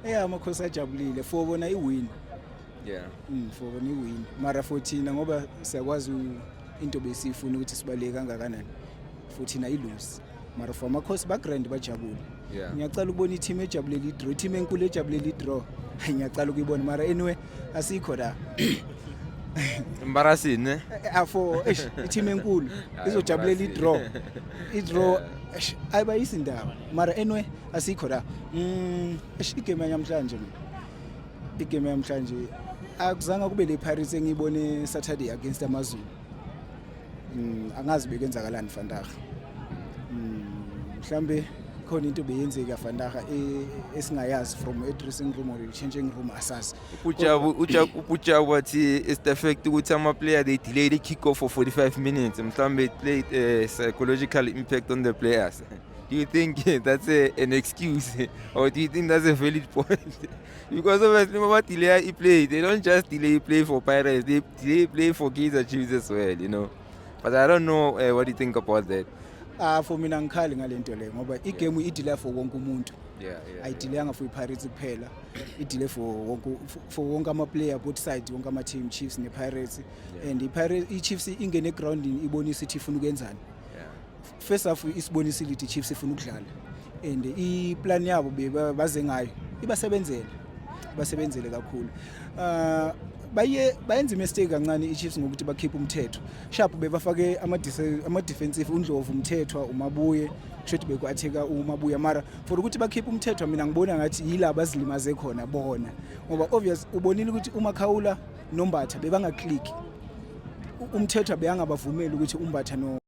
Amakhosi ajabulile for bona i-win. For bona i-win, mara for thina, ngoba siyakwazi into besiyifuna ukuthi sibaleke kangakanani, for thina i-lose, mara for Amakhosi ba-grand, bajabule. Ngiyacala ukubona i-team ejabulela i-draw, i-team enkulu ejabulela i-draw. Hayi, ngiyacala ukuyibona, mara anyway asikho la. Embarrassing, ne? For eish, i-team enkulu Hayi, izojabulela i-draw, i-draw, eish, ayibayisi indaba, mara anyway asikho la. Eish, igame yanamhlanje, mina igame yanamhlanje akuzange kube le Pirates engiyibone Saturday against AmaZulu. Angazi bekwenzakalani vandag. Mhlambe khona into beyenzeka vandag esingayazi from a dressing room or a changing room, asazi. Ujabu ujabu ujabu wathi it's the fact ukuthi ama player, they delayed the kick off for 45 minutes. Mhlambe it played a psychological impact on the players. Do you think that's an excuse or do you think that's a valid point? Because obviously uma delay play, they don't just delay play for Pirates, they delay play for Kaizer Chiefs as well. But I don't know what do you think about that? Ah, for mina ngikhali ngalento leyo ngoba igame i-delay for wonke umuntu. Ayidelayanga for iPirates kuphela, i-delay for wonke ama-player both side, wonke ama-team, Chiefs ne-Pirates. And i-Pirates, i-Chiefs ingene egroundini ibonisa ukuthi ifuna ukwenzani. First half isibonisile ukuthi i-Chiefs ifuna ukudlala and i-plan yabo baze ngayo ibasebenzele, basebenzele kakhulu. Baye bayenza imistake kancane i-Chiefs ngokuthi bakhiphe uMthethwa sharp, bebafake ama-defensive, uNdlovu, uMthethwa, uMabuye, kusho ukuthi beku-attack uMabuya, mara for ukuthi bakhiphe uMthethwa, mina ngibona ngathi yila bazilimaze khona bona, ngoba obvious ubonile ukuthi uMakhawula noMbatha bebangaclick. UMthethwa beyangabavumeli ukuthi uMbatha no